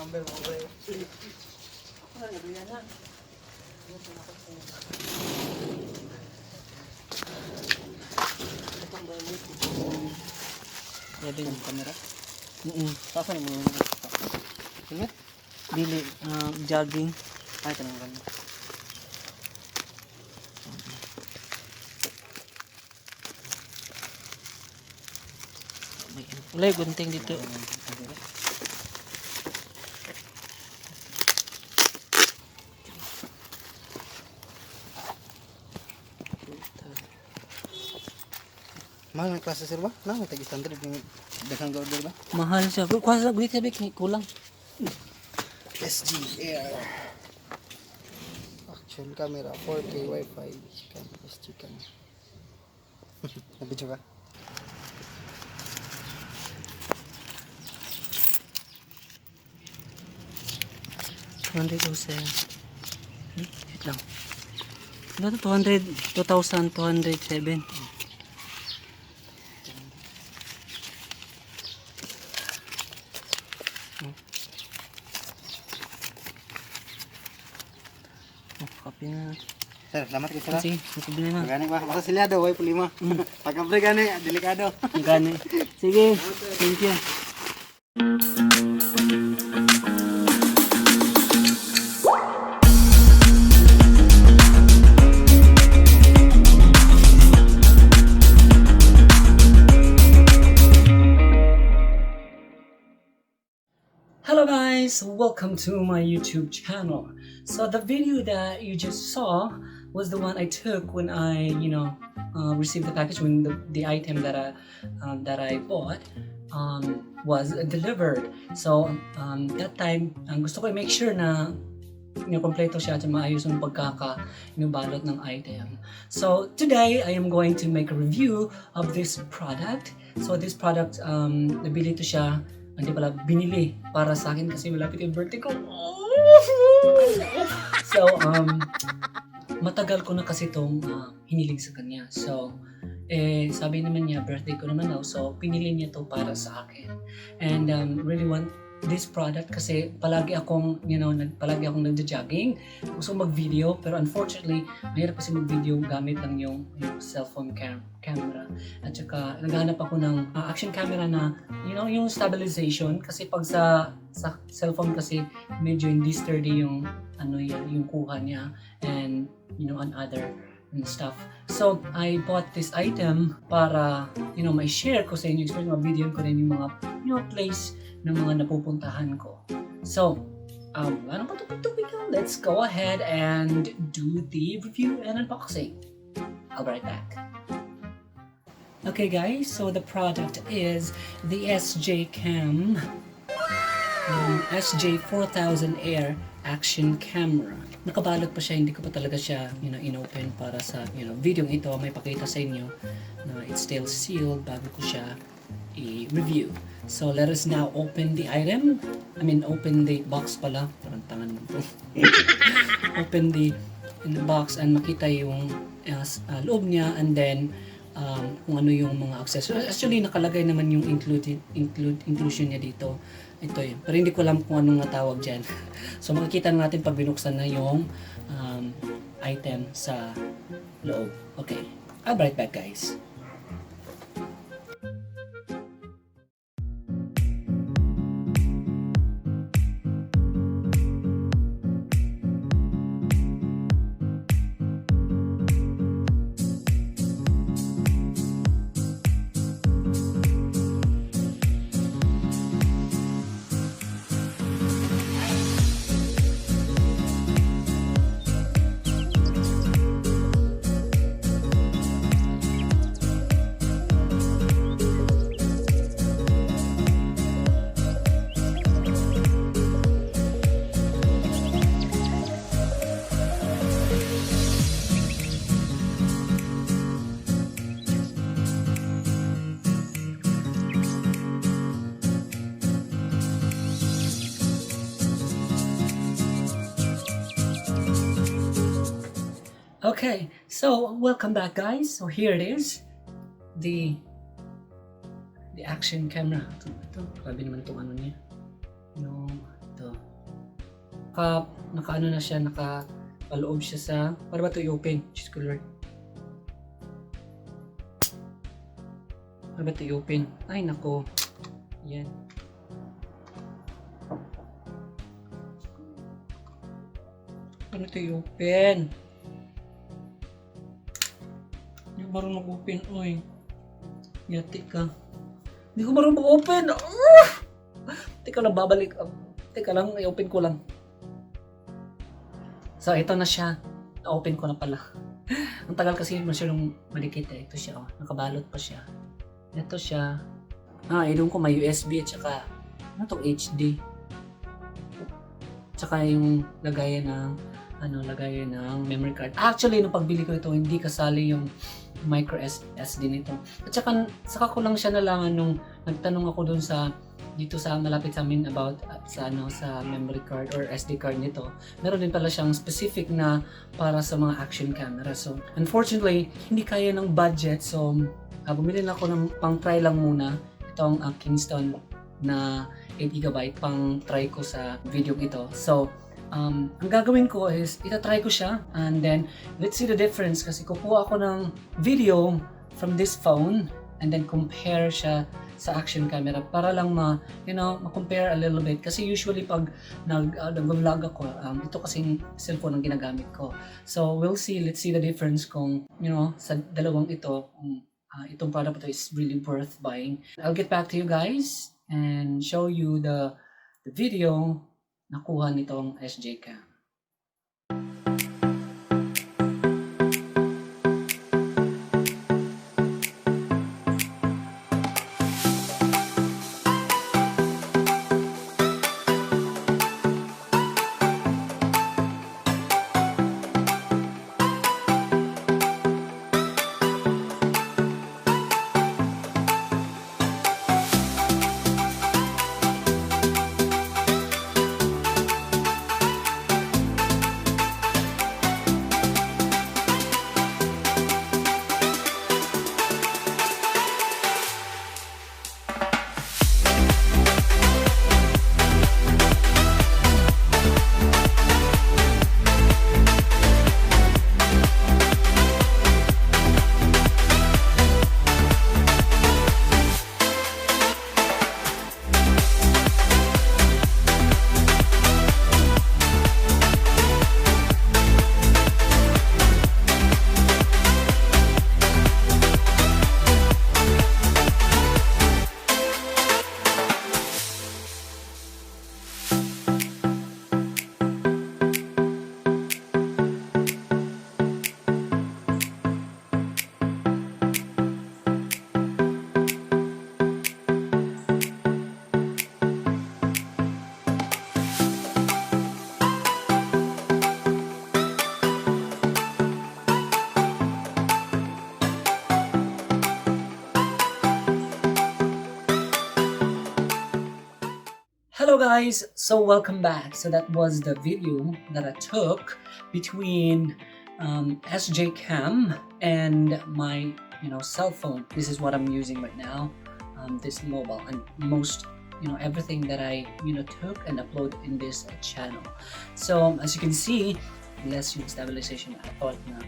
number mo ba? Ako na, nagriyan na. Pwede yung camera? Saan mo yung Helmet? Dili, jogging. Ay, tanong ka na. Ulay, gunting dito. Mahal ng klase sir ba? Na, may tag-standard yung daghang order ba? Mahal siya. Kuha sa gulit sabi, kulang. SJR Action camera 4K Wi-Fi cam SJCAM. Nabidyo ka? Wait lang. Ano to? 2,207. Copy na. Sir, salamat kayo sir. Sige, makabili na. Gani ba? Basta sila daw, way pulima. Pagkabre gani, delikado. Gani. Sige, thank you. Hello guys, welcome to my YouTube channel. So the video that you just saw was the one I took when I, received the package, when the item that I bought was delivered. So that time, gusto ko i-make sure na kompleto siya at maayos ang pagkakabalot ng item. So today I am going to make a review of this product. So this product, nabili to siya. Hindi pala, binili para sa akin kasi malapit yung birthday ko. So, matagal ko na kasi itong hiniling sa kanya. So, sabi naman niya, birthday ko naman daw. So, pinili niya to para sa akin. And really want this product kasi palagi akong nagja-jogging. Gusto yung mag-video, pero unfortunately, mahirap kasi mag-video gamit lang yung cellphone camera. At saka, naghahanap ako ng action camera na, yung stabilization. Kasi pag sa cellphone kasi, medyo hindi sturdy yung kuha niya. And, on other stuff. So, I bought this item para, may share ko sa inyo, experience mga video ko rin yung mga, place ng mga napupuntahan ko. So, ano pa ito? Let's go ahead and do the review and unboxing. I'll be right back. Okay guys, so the product is the SJCAM SJ4000 Air Action Camera. Nakabalot pa siya, hindi ko pa talaga siya inopen para sa video ito. May pakita sa inyo na it's still sealed bago ko siya i-review. So let us now open the item. Open the box pala. Parang tanga naman po. Open the box and makita yung loob niya, and then kung ano yung mga accessories. Actually, nakalagay naman yung inclusion niya dito. Ito yun. Pero hindi ko alam kung anong tawag dyan. So makikita natin pag binuksan na yung item sa loob. Okay. I'll be right back guys. Okay, so welcome back guys. So here it is. The action camera. Ito, grabe naman itong ano niya. Ito. naka ano na siya, nakapaloob siya sa, para ba ito i-open? Diyos ko Lord. Para ba ito i-open? Ay nako. Yan. Paano ito i-open? Hindi ko marunong mag-open. Uy. Yati ka. Hindi ko marunong mag-open. Teka lang, babalik. Teka lang, i-open ko lang. So, ito na siya. Na-open ko na pala. Ang tagal kasi masyadong malikit eh. Ito siya, oh. Nakabalot pa siya. Ito siya. Ilong ko may USB at saka, ano to, HD. Tsaka yung lagayan ng memory card. Actually, nung pagbili ko ito, hindi kasali yung micro SD nito. At saka ko lang siya nalaman nung nagtanong ako dun dito sa malapit sa amin about sa memory card or SD card nito. Meron din pala siyang specific na para sa mga action camera. So, unfortunately, hindi kaya ng budget. So, bumili lang ako ng pang-try lang muna. Itong Kingston na 8GB pang try ko sa video ito. So, ang gagawin ko is itatry ko siya and then let's see the difference kasi kukuha ako ng video from this phone and then compare siya sa action camera para lang ma-compare a little bit kasi usually pag nag-vlog ako ito kasing cellphone ang ginagamit ko. So let's see the difference kung sa dalawang ito itong product ito is really worth buying. I'll get back to you guys and show you the video nakuha nitong SJCAM. Hello guys, so welcome back. So that was the video that I took between SJCAM and my cell phone. This is what I'm using right now, this mobile, and most everything that I took and upload in this channel. So as you can see, less yung stabilization. I thought na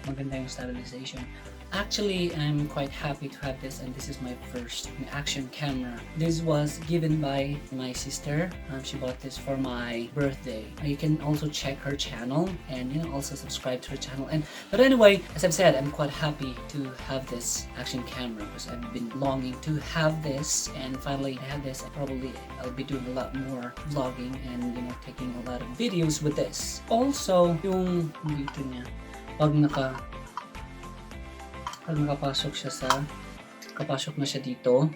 maganda yung stabilization. Actually, I'm quite happy to have this, and this is my first action camera. This was given by my sister. She bought this for my birthday. You can also check her channel and also subscribe to her channel. But anyway, as I've said, I'm quite happy to have this action camera because I've been longing to have this, and finally I have this. I'll be doing a lot more vlogging and taking a lot of videos with this. Also, yung dito niya, pag kapasok na siya dito,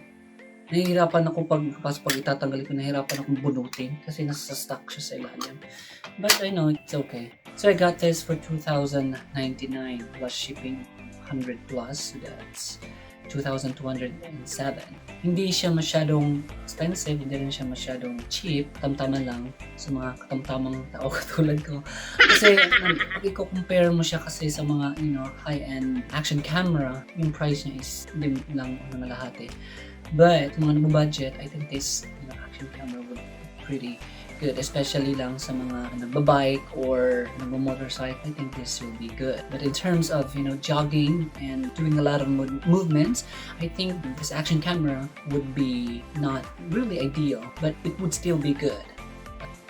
nahihirapan ako pag itatanggalin ko, nahihirapan akong bunutin kasi nasa-stuck siya sa ilalim. But I know it's okay. So I got this for $2,099 plus shipping, 100 plus, so that's 2,207. Hindi siya masyadong expensive, hindi rin siya masyadong cheap, tamtaman lang sa mga katamtamang tao katulad ko. Kasi pag i-compare mo siya kasi sa mga high-end action camera, yung price niya is hindi lang malahati. But mga nabubudget, I think this action camera would be pretty good, especially lang sa mga nagbabike or nagmo-motorcycle. I think this will be good. But in terms of, jogging and doing a lot of movements, I think this action camera would be not really ideal, but it would still be good.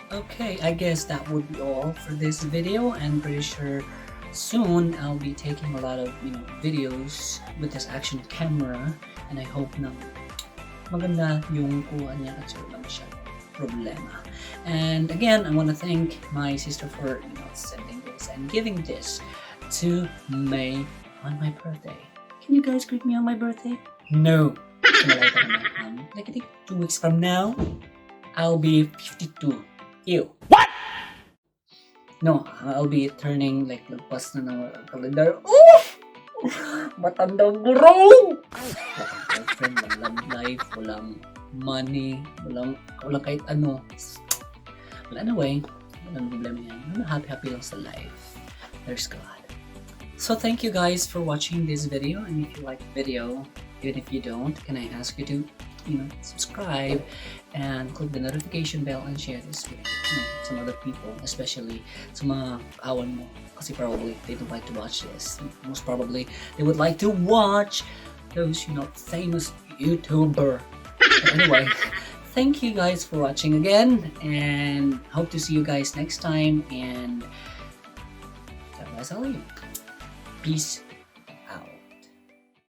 Okay, I guess that would be all for this video, and pretty sure soon I'll be taking a lot of videos with this action camera, and I hope na maganda yung kuha niya at wala masyadong problema. And again, I want to thank my sister for sending this and giving this to me on my birthday. Can you guys greet me on my birthday? No. Like I think 2 weeks from now, I'll be 52. Ew. What? No, I'll be turning like lagpas na ng calendar. Oof! Matandang guro! Walang girlfriend, walang love life, walang money, walang kahit ano. Well, anyway, walang problema yan. Happy lang sa life. There's God. So thank you guys for watching this video, and if you like the video, even if you don't, can I ask you to subscribe and click the notification bell and share this video to some other people, especially sa mga awan mo, kasi probably they don't like to watch this. Most probably they would like to watch those famous YouTuber. But anyway, thank you guys for watching again, and hope to see you guys next time, and God bless all of you. Peace